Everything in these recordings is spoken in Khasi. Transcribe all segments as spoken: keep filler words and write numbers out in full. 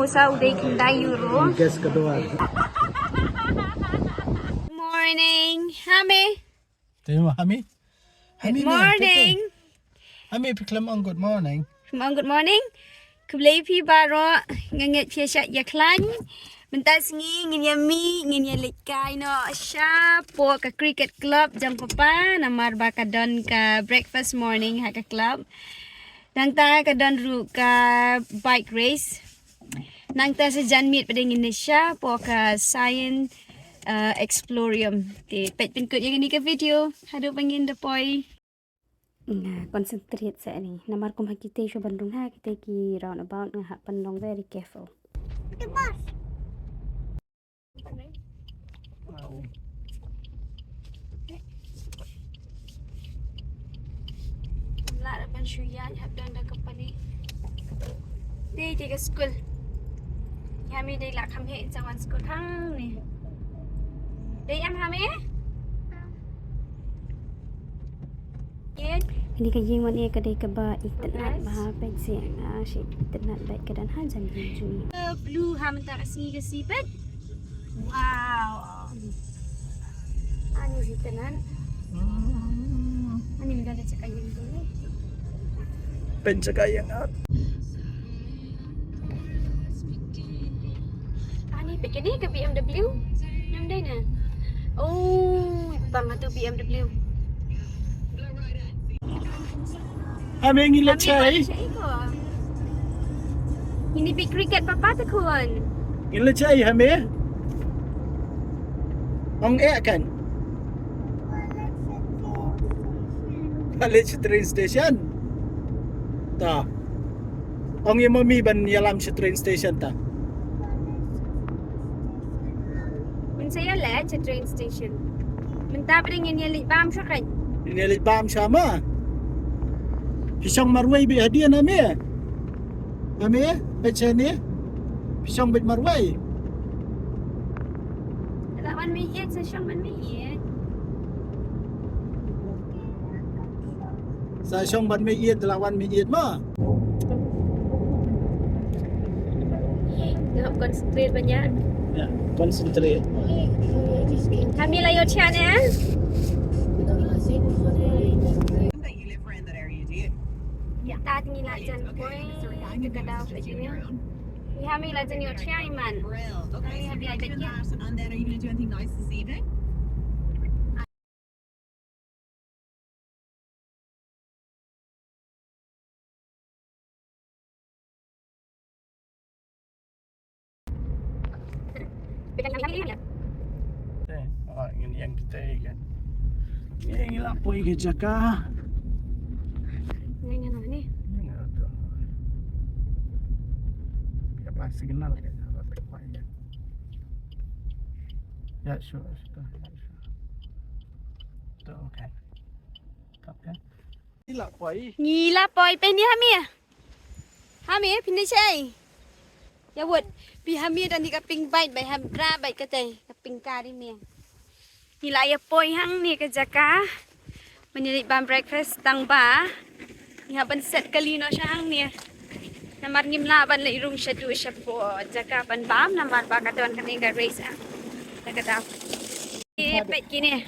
Sa u dei khyndai euro. Gas ka dua. Morning. Hami. Te ma Hami. Good Hami ne, morning. Te, te. Hami, phi khlem ong good morning. Khlem ong good morning. Khublei phi baroh, nga ngeit phi ïa shah ïa khlaiñ. Mynta sngi ngin ïa mih, ngin ïa leit kai noh shapoh ka cricket club jong papa, namar ba ka don ka breakfast morning ha ka club. Nangta ka don ruh ka bike race. Nangta sa janmiet pat ngin ïa shapoh ka Science, uh, Explorium. Te peit pynkut ïa kane ka video. Haduh ba ngin da poi. Nga concentrate sa ni. Namar kum ha kita shu ban rung ha kita ki roundabout, nga hap ban long very careful. Lah ban shu ïaid hap don da company. Dei, dei ka skul. Ïa me dei lah kham heh in sa wan skul hangne. Dei em Hami? Ïa. Kane ka ïing wan ïa ka dei kaba itynnad bha, peit seh, ah, shi itynnad bha ka don ha jan ïing jong ngi. Blue ha mynta ka sngi ka sngi peit. Wow. Ani itynnad. Ani mynta da jaka ïing tu. Peit jaka ïing. Ani peit kane ka B M W. Ngam dei na. Oh, bang tu B M W. Hami, ngi leit shai. Ngi peit cricket papa te khun. Ngi leit shai Hami. Ong eh kan. Leit sha train station. Ta. Ong ïa mummy ban ïalam sha train station ta. Ngin sa ïaleit sha train station. Mynta pat ngin ïaleit bam sha kan. Ngin ïaleit bam sha ma. Phi shong marwei beit hadien Hami. Hami, beit shane. Phi shong beit marwei. Lah wan mih ïeit sa shong ban mih ïeit. Sa shong ban mih ïeit, lah wan mih ïeit ma. Nga hap concentrate ban ïaid. Ya, concentrate. Hami la ïoh thiah ne? Ya, ta ngi la jan poi, ka daw ka jingïa. Hami la jan ïoh thiah i man. Hami hap ïaid beit. Te, ah, ngin ïeng kita kan. Ngin ïeng la poi ka jaka. Ngin ïeng ni. Ngin ïeng tu. Ya, plastik kenal kan. Ya, sure, sure, sure. Tu, okay. Kap kan? Ngi la poi. Ngi la poi, peit ni Hami. Hami, phin ïa shai. Ïa wut, phi Hami don hi ka pink bike, bai Hami bra bike katei, ka pink car i me. Ngi la ïa poi hangne ka jaka. Ban ïa leit bam breakfast tang ba ngi hap ban set kali noh sha hangne. Namar ngim lah ban leit rung shaduh shapoh jaka ban bam namar ba ka don kane ka race ah. Ka dap. Peit kine.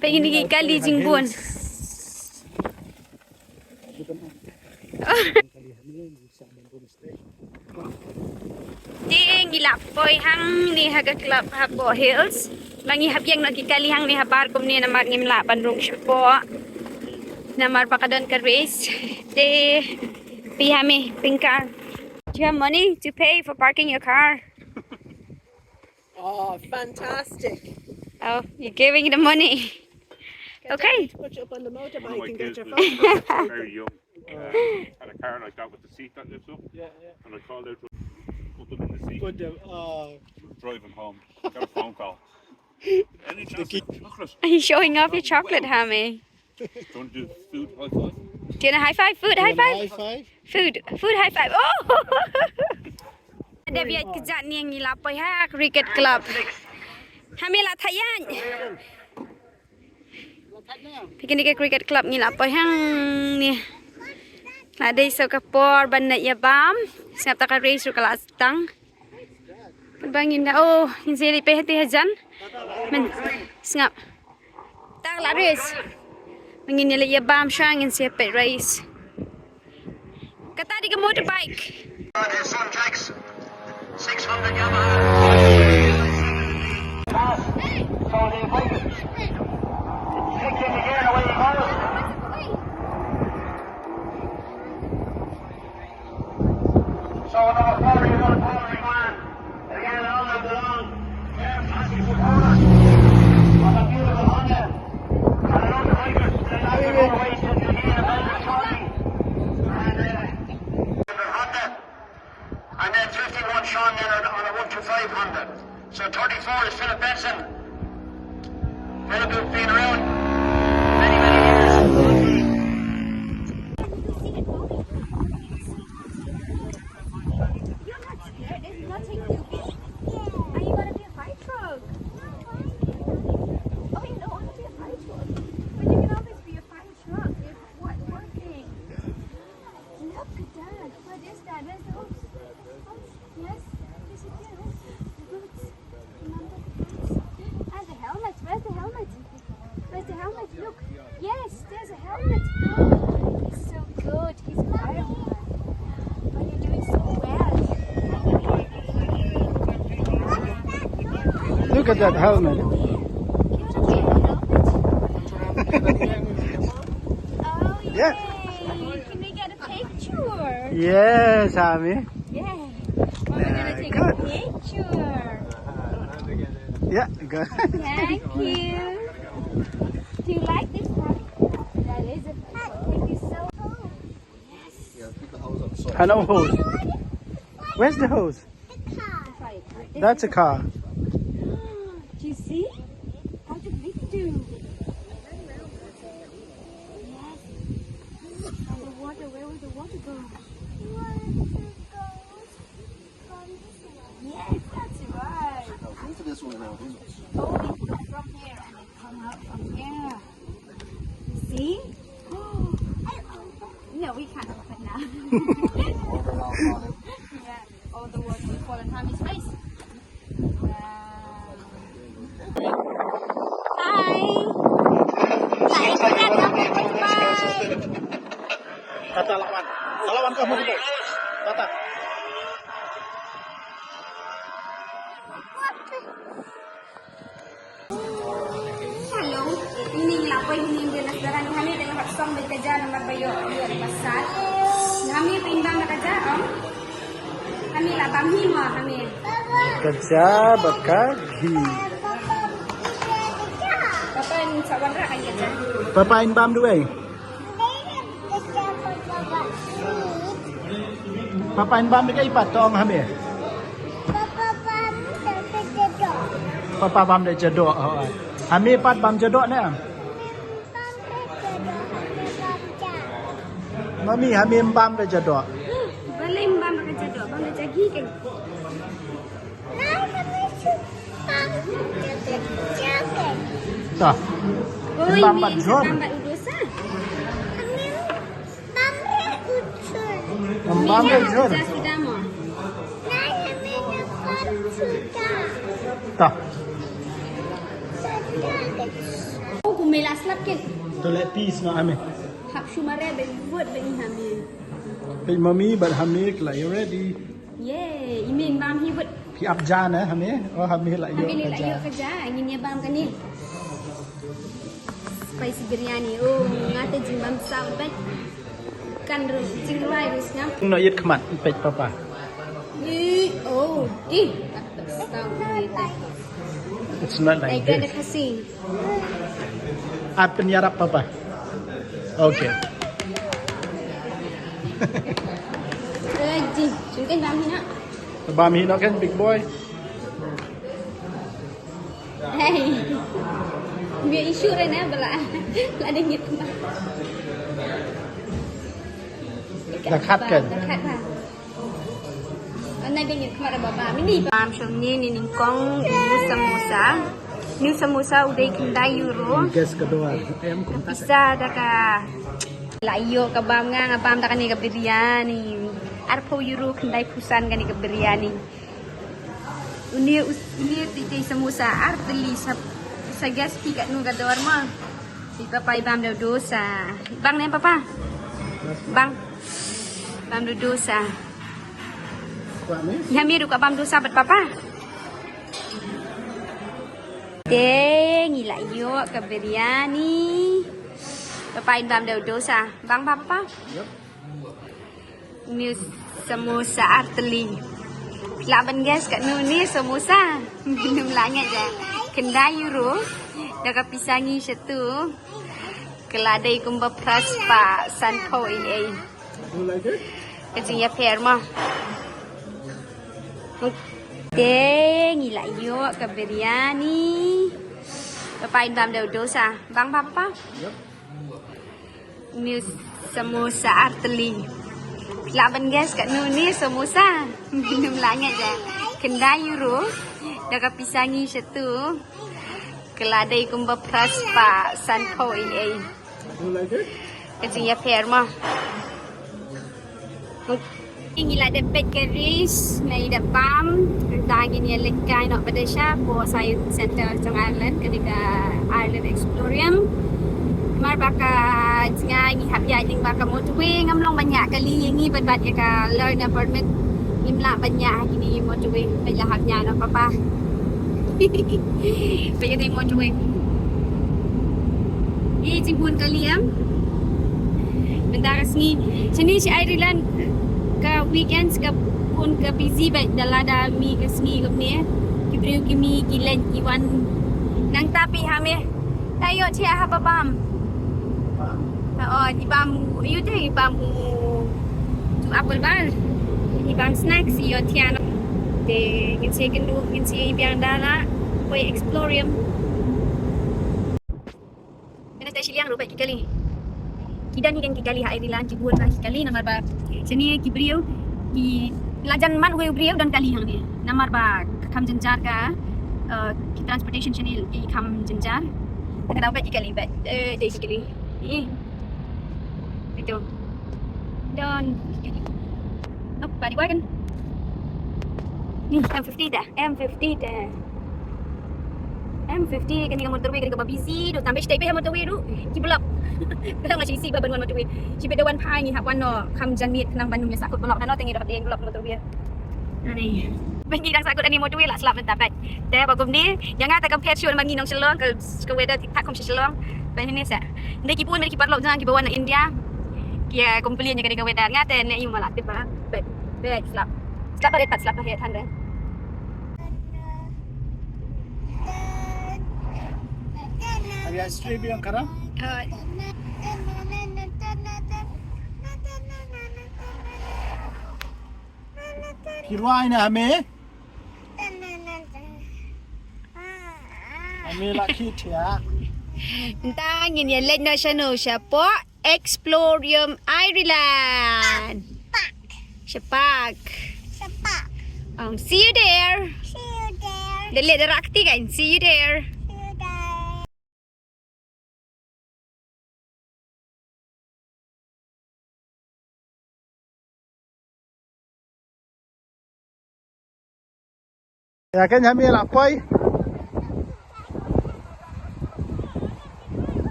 Peit kine ki kali jingbun. Te ngi la poi hangne ha ka club ha Bow Hills. Ba ngi hap ïeng noh ki kali hangne habar kumne namar ngim lah ban rung shapoh. Namar ba ka don ka race. Te phi Hami pink car. Do you have money to pay for parking your car? Oh, fantastic. Oh, you're giving the money. Get Daddy to put you up on the motorbike and get your phone. Very young. Uh, had a car like that with the seat that lifts up. Yeah, yeah. And I called out to put them in the seat. Put them, uh, driving home. Got a phone call. Any chance of chocolate? Are you showing off your chocolate, Hami? Do you want to do food high five? Do you want a high five? Food high five? High five? Food, food high five. Oh! Dep ïaid kjat ne ngi la poi ha cricket club. Hami la thait ïaid. Peit kane ka cricket club ngi la poi hangne. La dei sa ka por ban ïa bam. Sngap ta ka race ruh ka la sdang. Ba ngin da, oh, ngin sa leit peit hati hajan. Men, sngap. Tang la race. Ba ngin ïa leit ïa bam sha ngin sa peit race. Kata dei ka motorbike. His son Jack's six hundred Yamaha. So they waited. Kicked in again, away he goes. So another four, another four, man. Again, on the ground. Fantastic performance. What a beautiful Honda. And another Honda. And, uh, Honda. And then fifty-one Sean Leonard on a one two five Honda. So thirty-four is Philip Benson. Philip has been around many, many years. You're not scared. There's nothing to be. Are you gonna be a fire truck? Oh, you don't want to be a fire truck, but you can always be a fire truck. You're what working? Look at that. What is that? Where's the hose? Yes, yes, it is. The boots. Remember the boots? And the helmet. Where's the helmet? Where's the helmet? Look. Yes, there's a helmet. Oh, he's so good. He's a fireman. Oh, you're doing so well. Look at that helmet. Beautiful helmet. Oh, yeah. Yay. Can we get a picture? Yes, Ami. Yeah. We're gonna take a picture. Yeah, good. Thank you. Do you like this one? That is a thank you so much. Yes. Hello, hose. Where's the hose? That's a car. Do you see? How do we do? Yes. And the water, where will the water go? Yes, that's right. Look at this one now. These are Oh, they come from here and they come out from here. You see? No, we can't open now. Yeah, all the water will fall on Tommy's face. Wow. Hi. Hi. Tata lawan. Lawan kau mau. Tata. Hello, ini ngi la poi hynnin de na sdara ngi, ha me da ngi hap song bad ka ja namar ba ïoh ïoh ba sat. Ha me pynbam da ka ja, em? Ha me la bam hi mo ha me. Ka ja bad ka ghi. Papa in sa wanrah ka ja. Papa in bam duwai. Papa in bam da ka i pat, to ong ha me. Papa bam da ka ja doh. Papa bam da ka ja doh, oh. Ha me pat bam ja doh ne. Mami, ha me bam da ka ja doh. Balei bam da ka ja doh, bam da ka ja ghi kan. Ta. Oi, bam mi bad jhur. Bam bad u dosa. Bam bad jhur. Bam bad jhur. Ta. Oh, kumela slap kin. To let peace no ame. Hap shu mare be word be ni hame. Hey, mami, but hame, like, you ready? Yay, i men bam hi bud. Phi ap ja ne, ha me? Oh, ha me la ïoh ka ja. Ha me la ïoh ka ja, ngin ïa bam kane. Spicy biryani. Oh, nga te jingbam saw bad. Kan ru jingrwai ru sngam. No, ïit khmat, peit papa. Ih, oh, ih. It's not like this. Ap pynïarap papa. Okay. Eh, ji, sungkin bam hi na. Bam hi na kan, big boy. Hey. Bia issue re na bala. La ding ngit. Da khat kan. Da khat ha. Anai bia ngin khmar ba ba mini ba. Bam shong ni ni nyngkong new samosa. New samosa u dei khyndai euro. Guess ka dor. Em kumta. Pisa da ka La ïoh ka bam nga, nga bam da kane ka biryani. Arphew euro khyndai phew san kane ka biryani. Une u, une te te samosa ar tylli sa, sa gas pi katno ka dor mo. Phi papa i bam da u dosa. Bang ne papa? Bang. Bam da u dosa. Ïa me ruh ka bam dosa bad papa. Te ngi la ïoh ka biryani. Papa in bam da u dosa. Bang ba papa? Yep. Ni samosa ar tylli. Lah ban guess katno ni samosa? Ym lah ngeit de. Khyndai euro. Da ka pisa ngi shatu. Ka la dei kumba phra spah sanphew ei ei. You like it? Ka jingïapher mo. Te ngi la ïoh ka biryani. Papa in bam da u dosa. Bang ba papa? Yep. Ni samosa ar tylli. Lah ban guess katno ni samosa? Ym lah ngeit de. Khyndai euro. Da ka pisa ngi shatu. Ka la dei kumba phra spah sanphew ei ei. You like it? Ka jingïapher mo. Ngi la dep peit ka ris, ngi dep bam, nangta ngin ïa leit kai noh pat sha Portside Centre jong Ireland, kane ka Ireland Explorium. Namar ba ka jngai ngi hap ïaid lyngba ka motorway, ngam long ban ïa kali ïa ngi bad bad ïa ka learner permit, ngim lah ban ïa ha kine motorway, peit la hap ïa noh papa. Peit ïa kane motorway. Ïa jingbun kali em. Mynta ka sngi shane sha Ireland ka weekends ka bun ka busy bad da lada mih ka sngi kumne ki briew ki mih ki leit ki wan. Nangta phi ha me. Ta ïoh thiah haba bam. Ha, oh, i bam, ïoh te i bam u, u apple bar. I bam snacks ïoh thiah. Te ngin sa kynduh, ngin sa biang da la poi Explorium. Mynta shiliang ruh bad ki kali. Ki don hi ki kali ha Ireland, ki bun ki kali namar ba shane ki briew ki la jan man uwei u briew don kali hangne. Namar ba kham jynjar ka, eh, ki transportation shane ki kham jynjar. Ka dei bad ki kali bad, eh, dei ki kali. Eh. Ito. Don. Apa di kan? Ni M fifty dah, M fifty dah. M fifty kane ka motorway kane kaba busy, dei tam ba sdei ba motorway ruh ki block. Ka dang la shisha ba ban wan motorway. Shibit da wan phai ngi hap wan noh kham janmiet khnang ban ym ïa sahkut block, nangno te ngi ruh hap dei block motorway. Ani. Ba ngi dang sahkut ani motorway la slap mynta bad. Te ba kumne, ïa nga te compare shuh ba ngi nong Shillong, ka, ka weather thik thak kum sha Shillong. Ba hynne sa. Nda ki bun ki paralok jong nga kiba wan na India. Ki ïa complain ïa kane ka weather, nga te ne ïa ma la tip ba. Bad, bad slap. Slap ba ret pat, slap ba het hynrei. Are you straight biang kara? Ki rwai na ha me? Ha me la ki thiah. Nta ngin ïa leit noh shano shapoh Explorium Ireland. Shapark. Shapark. Ong, see you there. See you there. Da leit da rakti kan, see you there. See you there. Ïa kan ïa me la poi.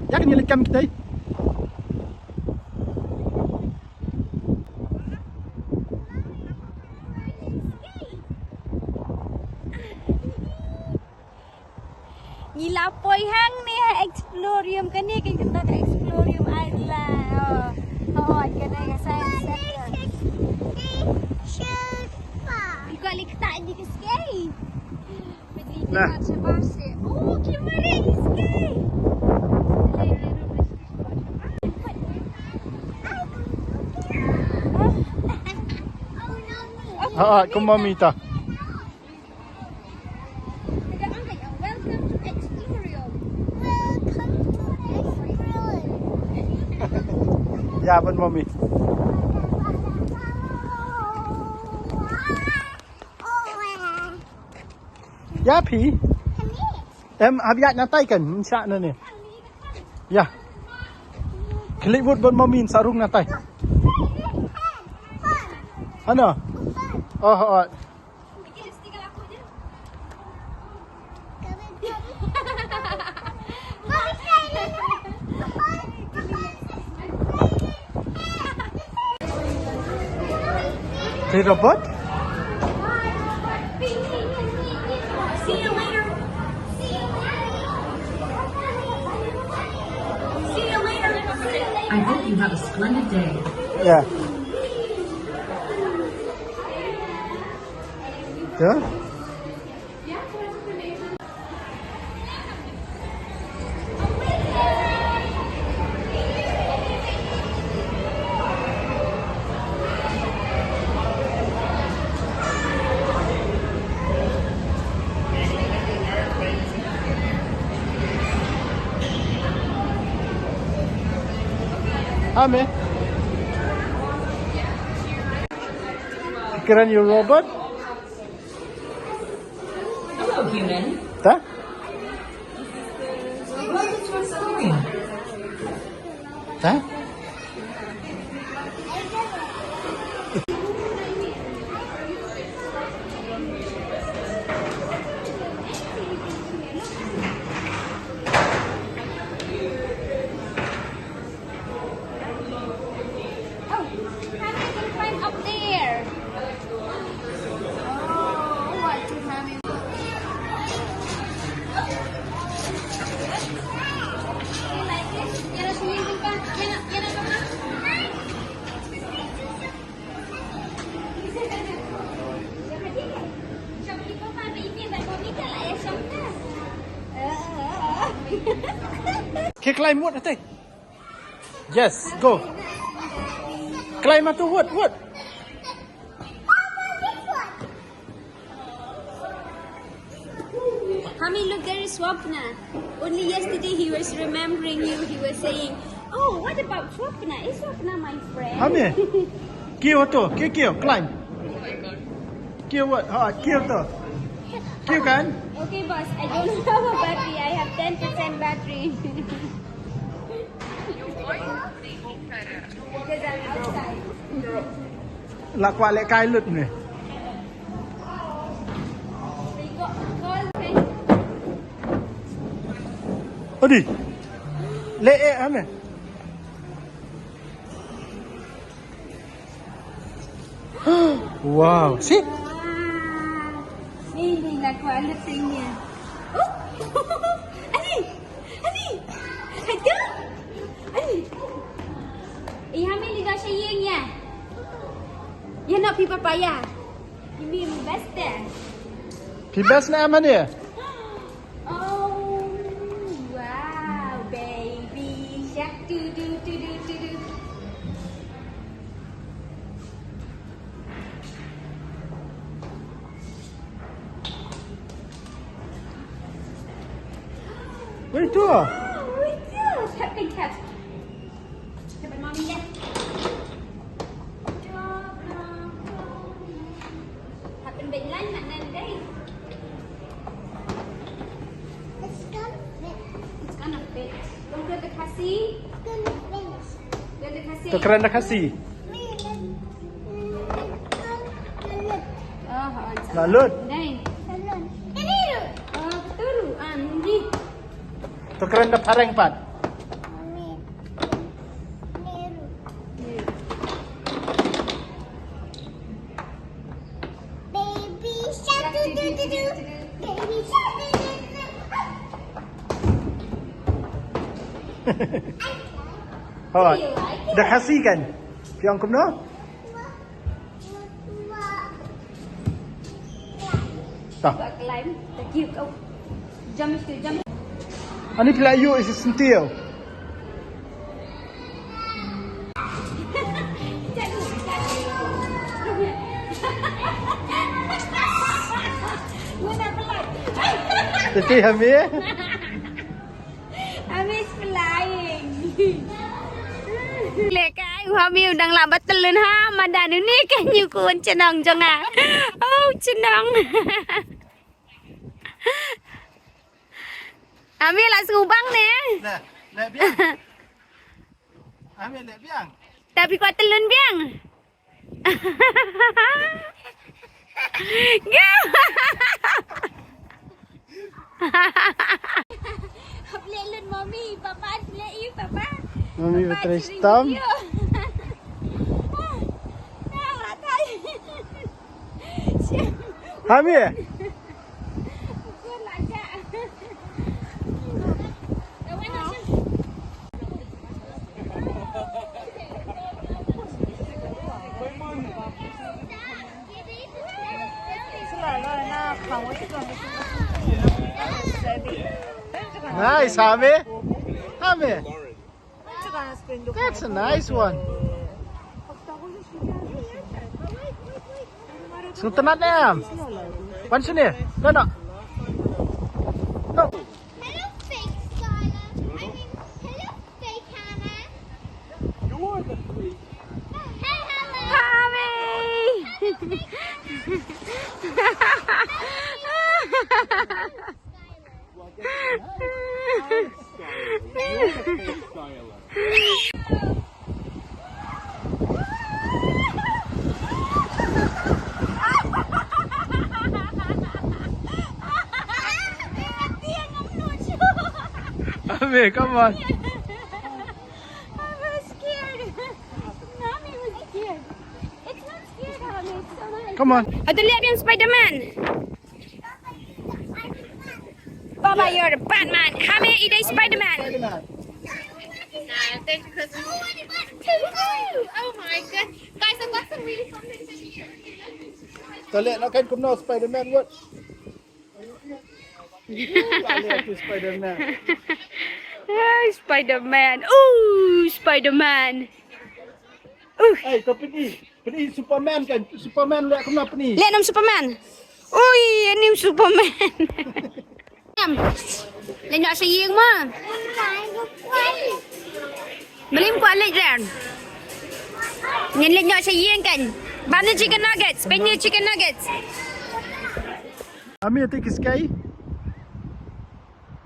Ïa kan ïa leit kam kita. Ngi la poi hangne ha Explorium, kane ka kynta ka Explorium Ireland. Oh, oh, kane ka science center. Ngi kwah leit ktah ïa ka skei. Nah. Oh, ki mare skei. Ha, ha, kumba mita. Welcome to Explorium. Welcome to Explorium. Ïa ban mommy. Ïa phi. Em hap ïaid na tai kan, mynshwa na ne. Ïa. Klik wut ban mommy sa rung na tai. Hano? Oh, oh. Hey, robot? See you later. See you later. I hope you have a splendid day. Yeah. Yeah. Ame. Kren you robot. Hello, human. Ta? Welcome to our story. Ta? Oh, Hami can climb up there. Oh, what to Hami? You like it? Yana swimming pool pa? Yana, yana pa? Kick line mut ate. Yes, go. Climb atu, wut, wut. Hami, look, there is Swapna. Only yesterday he was remembering you. He was saying, "Oh, what about Swapna? Is Swapna my friend?" Hami, kiew atu, kiew, kiew, climb. Kiew, wut, ha, kiew atu. Kiew kan? Okay, boss. I don't have a battery. I have ten percent battery. Because I'm outside. La kwah lehkai lut ne. Odi. Leh eh ame. Wow, see? Wow. Ini la kwah lut sini. Oh. Ani. Ani. Aduh. Ani. Eh, Hami, liga sha ïing ïa. Ïa, noh phi papaya. Ini best eh. Phi best na Hami. Oh, wow, baby shark, doo doo doo doo doo doo. Wait, tu. Wow, wait, tu. Tap and tap. Tap and mommy, yeah. Hap ban beh line mat nan dei. It's gonna fit. It's gonna fit. Don't go to the Khasi. It's gonna finish. Go to the Khasi. To kren da Khasi. Oh, on sa. La lut. Dei. La lut. Ini. Oh, turu. Ah, ni. To kren da phareng pat. Ini. Ini. Baby shark, doo doo doo doo. Baby shark, doo doo doo doo. Hooid. Da Khasi kan. Phi ong kumno? Ta. Climb. Thank you. Go. Jump, jump. Ani phi la ïoh ïa i Cynthia. Titi Hami. Hami is flying. Leh kai u Hami u dang lah ba tyllun ha madan u ni ka ñiukhun chnong jong nga. Oh chnong. Hami lah sngewbang ne. Leh, leh biang. Hami leh biang. Tapi kwah tyllun biang. Hap leh lun mommy, papa, leh ïa papa. Mommy ba trei stamp. Hami. Nice, Hami. Hami. That's a nice one. Sngewtynnat ne em? Wan shane. Leh noh. Noh. Hello, fake Skylar. I mean, hello, fake Hannah. You're the fake. Hey, Hannah. Hi. Ame, come on. I was scared. Mommy was scared. It's not scared, Mommy. It's so nice. Come on. Atu leh biang Spider-Man. Papa, you're the Batman. Hami, ita Spider-Man. Nah, thank you, Christmas. Oh my God. Guys, I've got some really fun things in here. Kale na kan kumno Spider-Man what? Kale tu Spider-Man. Hey, Spider-Man. Ooh, Spider-Man. Hey, kau pergi. Pergi Superman kan. Superman leh kena pergi. Leh nam Superman. Ui, ini Superman. Em. Leh noh sha ïing ma. Beli kwah leh ren. Ngin leh noh sha ïing kan. Bam ni chicken nuggets, bam ni chicken nuggets. Ami ati ki sky.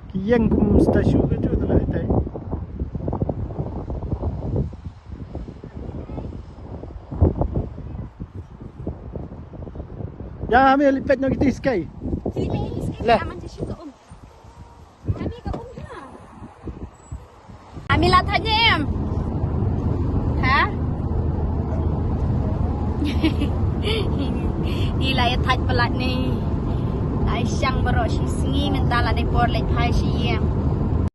Ki ïeng kum statue ka ju tala itai. Ya, ami lipet nok iti sky. Leh. Ami la thait ne em? Ha? Ni la ïa thait palat ni. Ai shang baroh shi sngi mynta la dei por leit phai shi ïing.